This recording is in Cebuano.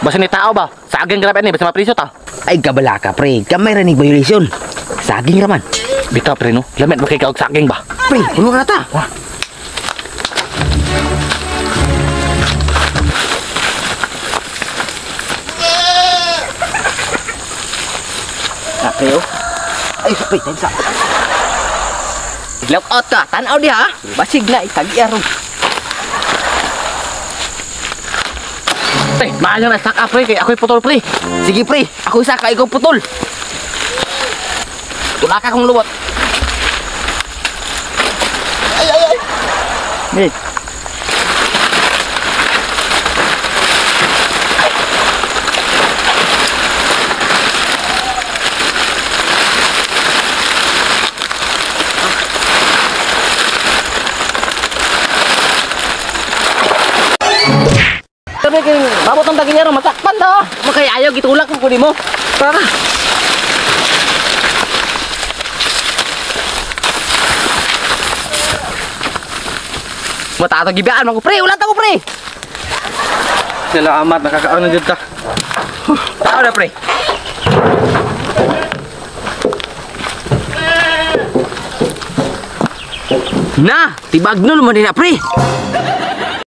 Basta ni tao ba? Saging grabe ni, basta mapriso ta. Ay kabala ka pre, gamay ra ning violation. Saging ra man. Bitaw pre no, lamit ba kay kaog saging ba? Pre, puno ka na ta. Na pre oh. Ay, pre, time sa. Lock out ka, tanaw diha. Basig na itag-iya ron. Pre, maayo na saka pre kay ako'y putol pre. Sige pre, ako isa ka ikaw putol. Tulaka kong luwot. Ay ay ay. Hey. Sabi kay babot ang taginyaro masakpan ta. Makay ayaw gitulak ko nimo. Tara. Matatag gibiyaan man ko pre, ulat ako pre. Salamat nakakaon na jud ta. Tao na pre. Na, tibag nul man din na pre.